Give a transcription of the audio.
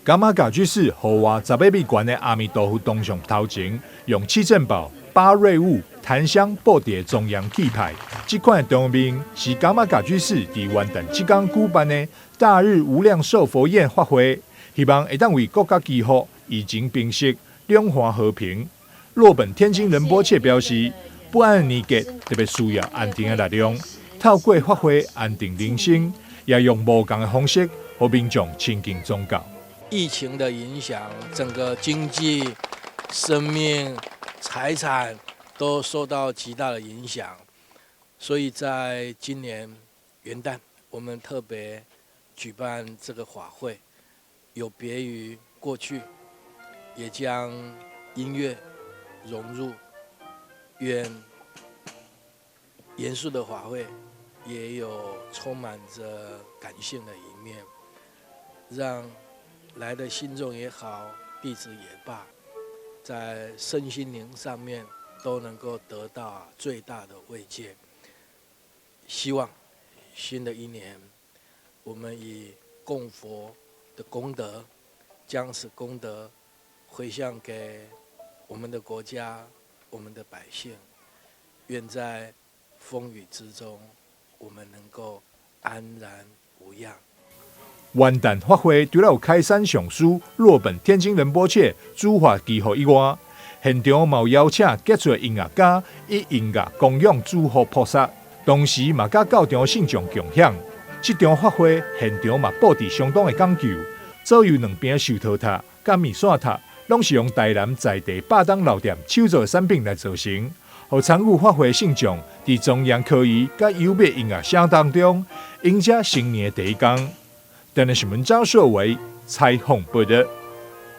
噶瑪噶居寺戶外10米懸的阿彌陀佛銅像頭前，用七珍寶、八瑞物、檀香布置莊嚴氣派。這款場面是噶瑪噶舉寺佇元旦這工舉辦的大日無量壽佛宴法會，希望會當為國家祈福、疫情平息、兩岸和平。洛本天津仁波切表示，不安的年節特別需要安定的力量，透過法會安定人心，也用無仝的方式，予民眾親近宗教。疫情的影響，整個經濟、生命、財產都受到極大的影響，所以在今年元旦，我們特別舉辦這個法會，有別於過去，也將音樂融入，願嚴肅的法會也有充滿着感性的一面，讓來的信眾也好，弟子也罷，在身心靈上面都能夠得到最大的慰藉。希望新的一年，我們以供佛的功德，將此功德回向給我們的國家、我們的百姓。願在風雨之中，我們能夠安然無恙。元旦法會除了有開山上師洛本天津仁波切主法祈福以外，現場嘛有邀請傑出的音樂家以音樂供養諸佛菩薩，同時嘛佮到場信眾共享。這場法會現場嘛布置相當的講究，左右兩邊壽桃塔佮麵線塔，攏是用台南在地百東老店手做的產品來做成，予參與法會信眾佇莊嚴科儀佮優美音樂聲當中，迎接新年第一工。台南新聞張碩偉採訪報道。